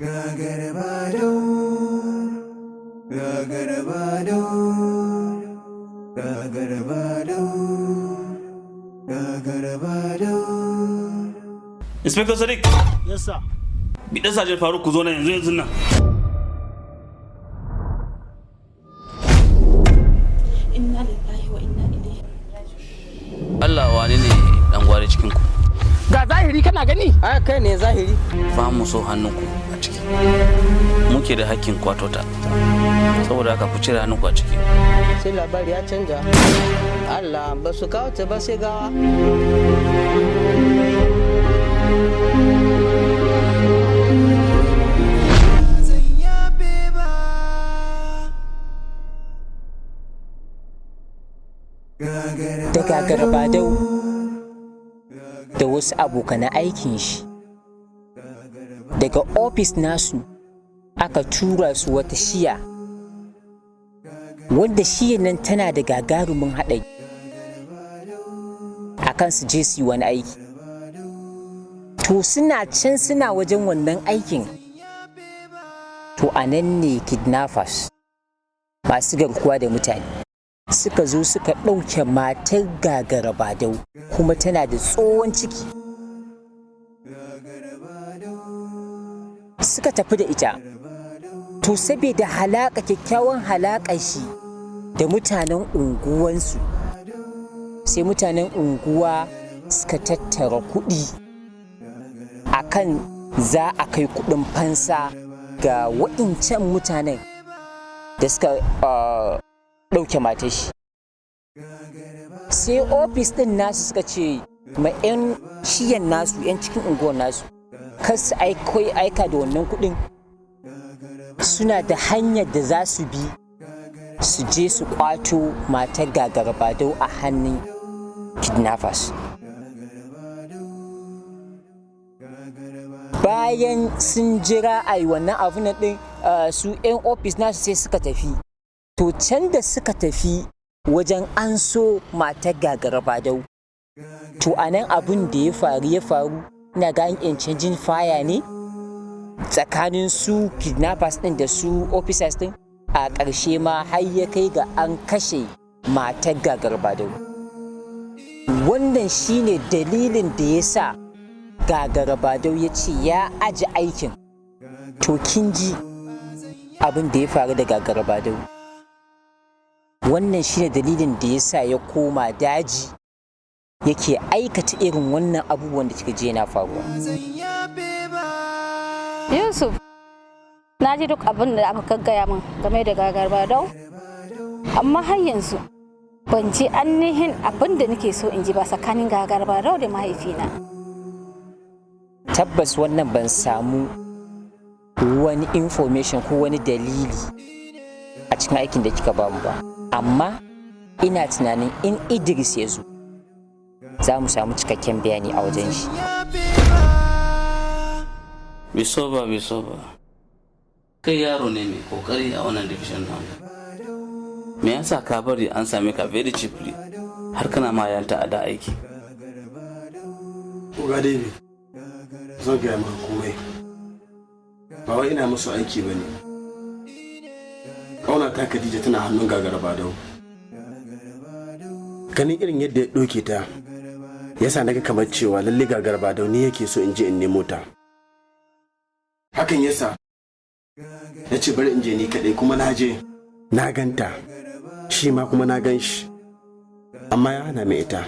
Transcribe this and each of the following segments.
Gagara-badau, gagara-badau, gagara-badau, gagara-badau. Inspector Sadiq. Yes, sir. Bi dan Sergeant Faruk ku zo nan yanzu yanzu nan. Inna lillahi wa inna ilaihi raji'un. Allah, wane ne dan gwari cikin ku? Ga zahiri kana gani. A kai ne zahiri. Ba mu so hannunku a ciki. Muke da hakkin kwato ta. Saboda haka ku cire hannunku a ciki. Sai labari ya canja. Allah, ba su kawo ta ba sai gawa. Zan yafe ba. Da Gagara-badau da wasu abokan aikin shi daga ofis nasu aka tura su wata shiya wanda shiyan nan tana da gagarumin haɗari akan su je su yi wani aiki. To suna can suna wajen wannan aikin, to a nan ne kidnappers, masu garkuwa da mutane, suka zo suka ɗauke matar Gagara-badau, kuma tana da tsohon ciki, suka tafi da ita. To saboda halaka, kyakkyawan halaƙar shi da mutanen unguwansu, sai mutanen unguwa suka tattara kuɗi akan za a kai kuɗin fansa ga wa'incan mutanen da suka ɗauke matar shi. Sai ofis ɗin nasu suka ce ma 'yan shiyan nasu, 'yan cikin unguwar nasu, kar su aika da wannan kuɗin, suna da hanyar da za su bi su je su kwato matar Gagara-badau a hannun kidnappers. Bayan sun jira a yi wannan abu nan ɗin, su 'yan ofis nasu sai suka tafi. To can da suka tafi wajen an so matar Gagara-badau, to a nan abin da ya faru ya faru. Ina ga an canjin fire ne tsakanin su kidnappers din da su officers din. A ƙarshe ma har ya kai ga an kashe matar Gagara-badau. Wannan shine dalilin da ya sa Gagara-badau ya ce ya aji aikin. To kin ji abin da ya faru da Gagara-badau. Wannan shine dalilin da ya sa ya koma daji yake aikata irin wannan abubuwan da kika je yana faruwa. Yusuf, na ji duk abin da aka gaggaya min game da Gagara-badau, amma har yanzu ban ji ainihin abin da nake so in ji ba tsakanin Gagara-badau da mahaifina. Tabbas wannan ban samu wani information ko wani dalili a cikin aikin da kika bamu ba, amma ina tunanin in Idris ya zo za mu samu cikakken bayani a wajen shi. Be sober, be sober. Kai yaro ne mai kokari a wannan division namu. Me yasa ka bari an same ka very cheaply har kana ma yanta a da aiki? Oga David, zan gaya maka komai. Ba wai ina musu aiki ba ne. Ƙaunata Khadija tana hannun Gagara-badau. Ganin irin yadda ya ɗauke ta, yasa naga kamar cewa lalle Gagara-badau ne yake so in je in nemo ta. Hakan yasa na ce bari in je ni kaɗai, kuma na je. Na ganta, shi ma kuma na gan shi. Amma ya hana mai ita,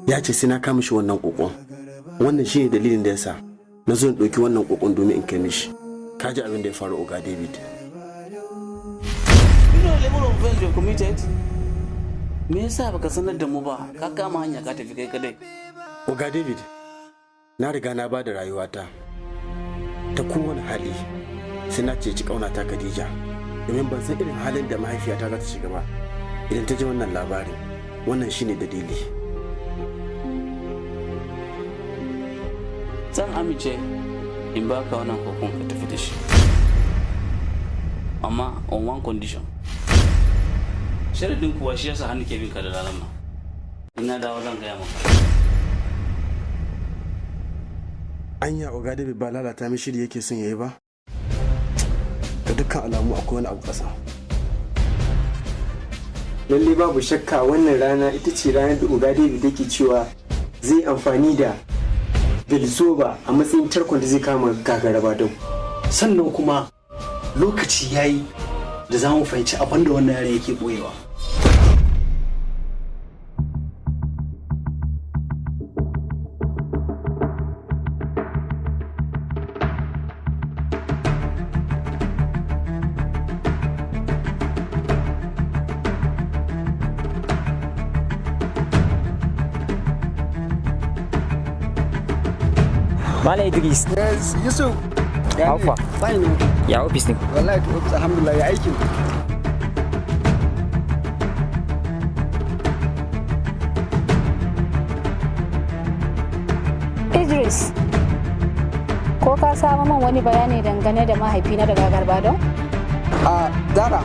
ya ce sai na kama shi wannan ƙoƙon. Wannan shine dalilin da yasa na zo in ɗauki wannan ƙoƙon domin in kai mishi. Ka ji abin da ya faru, Oga David. You know the level of offense you have committed? Me yasa baka sanar da mu ba? Ka kama hanya ka tafi kai kadai. Oga David, na riga na ba da rayuwata ta kowane hali sai na ceci ƙaunata Khadija, domin ban san irin halin da mahaifiyata za ta shiga ba idan ta ji wannan labarin. Wannan shine dalili. Zan amince in baka wannan kokon ka tafi da shi. Amma on one condition. Sharadin kuwa shi yasa hannu ke bin ka da lalama. Ina dawo zan gaya maka. Anya Oga David ba lalata min shiri yake son yayi ba? Dukkan alamu akwai wani abu ƙasa. Lalle babu shakka wannan rana ita ce ranar da Oga David yake cewa zai amfani da Belzoba a matsayin tarkon da zai kama Gagara Dau. Sannan kuma lokaci ya yi da za mu fahimci abin da wannan yaron yake boyewa. Malam Idris. Yes, Yusuf. How far? Fine. Ya ofis ne? Wallahi to ofis alhamdulillah, ya aikin. Idris, ko ka samu man wani bayani dangane da mahaifina da Gagarbadon? A Zara,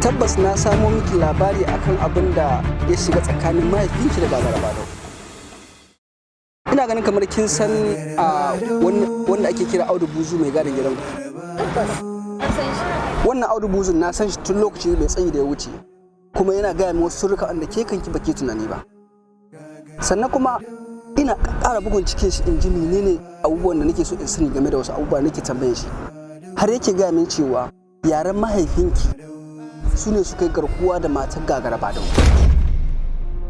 tabbas na samo miki labari akan abin da ya shiga tsakanin mahaifinki da Gagarbadon. Ina ganin kamar kin san a wanda ake kira Audu Buzu mai gadin gidan ku. Wannan Audu Buzun na san shi tun lokaci mai tsayi da ya wuce. Kuma yana gaya min wasu sirrika wanda ke kanki baki tunani ba. Sannan kuma ina ƙara bugun cikin shi in ji menene abubuwan da nake so in sani game da wasu abubuwa nake tambayan shi, har yake gaya min cewa yaren mahaifinki su ne suka yi garkuwa da matar Gagara Badau,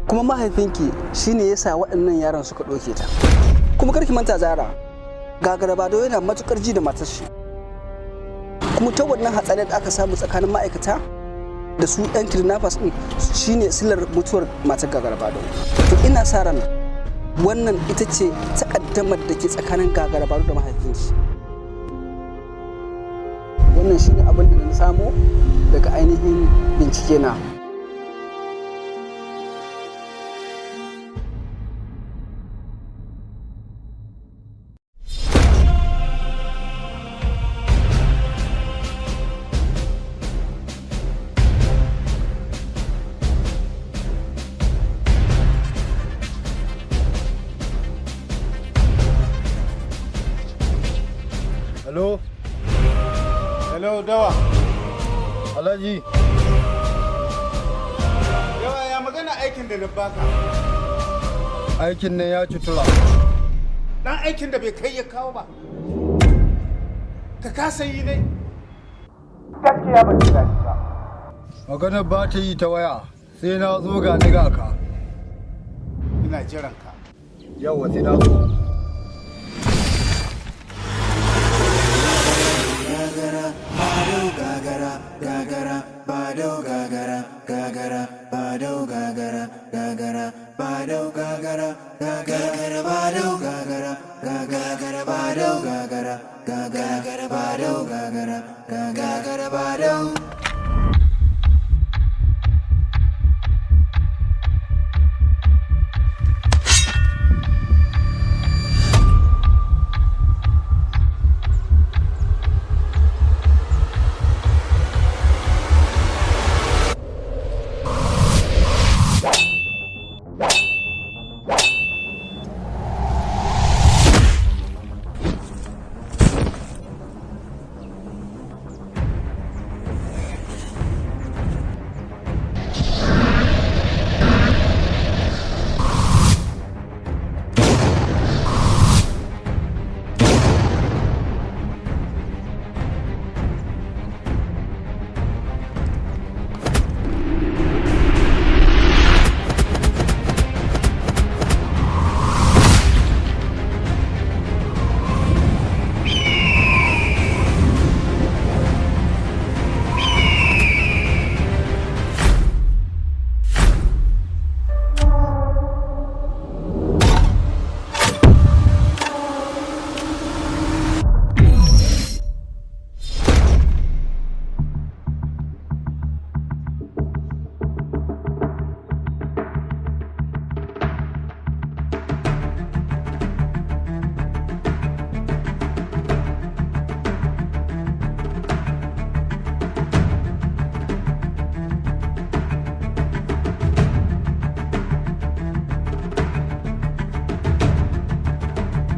kuma mahaifinki shine ya sa waɗannan yaran suka ɗauke ta. Kuma karki manta Zara, Gagara Badau yana matukar ji da matar shi, kuma ta wannan hatsarin da aka samu tsakanin ma'aikata da su 'yan kidnappers din shine silar mutuwar matar Gagara Badau. To ina sa ran wannan ita ce takaddamar da ke tsakanin Gagara Badau da mahaifinki. Wannan shine abin da na samo daga ainihin bincike na. Hello? Hello, Dawa. Alhaji. Dawa, ya magana aikin da na baka? Aikin nan ya ci tura. Dan aikin da bai kai ya kawo ba. Ka kasa yi ne. Gaskiya ban ji daɗi ba. Maganar ba ta yi ta waya, sai na zo ga ni ga ka. Ina jiran ka. Yawwa, sai na zo. Gagara Badau, gagara, gagara Badau, gagara, gagara Badau, gagara, gagara Badau, gagara, gagara Badau, gagara, gagara Badau, gagara, gagara Badau, gagara, gagara Badau.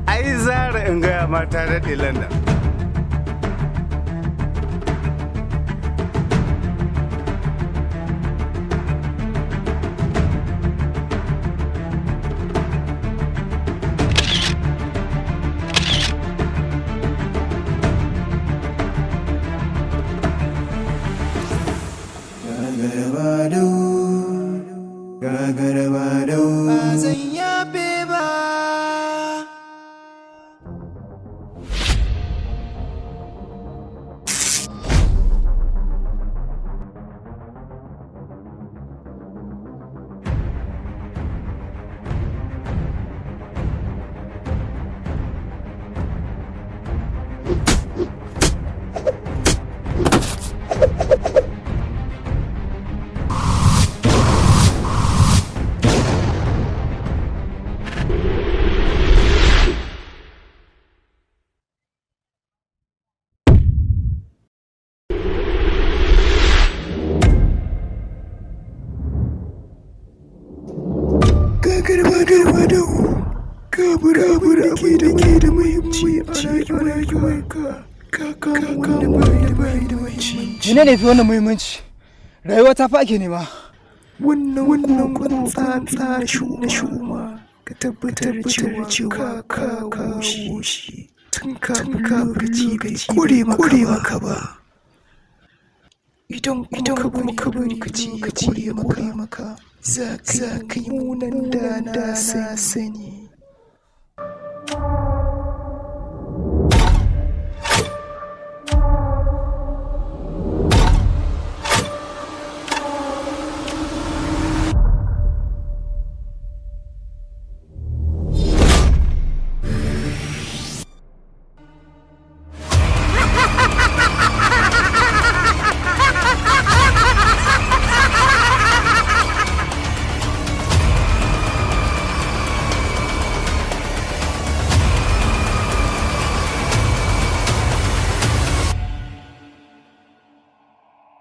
Ai Zara, in gaya ma, ta daɗe London. zan yafe ba. Gagarabadau, kabur da ke da muhimmanci a rayuwarka, ka kama wanda bai da muhimmanci. Mene ne fi wannan muhimmanci? Rayuwa ta fa ake nema. Wannan kuma tsantsa na shuma, ka tabbatar cewa ka kawo shi tun kafin lokaci bai kure maka ba. Idan kuma ka bari lokaci ya kure maka, za ka yi munan da na sani.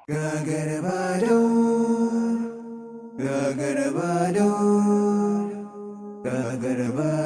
Gagarabadau, gagarabadau, gagarabadau.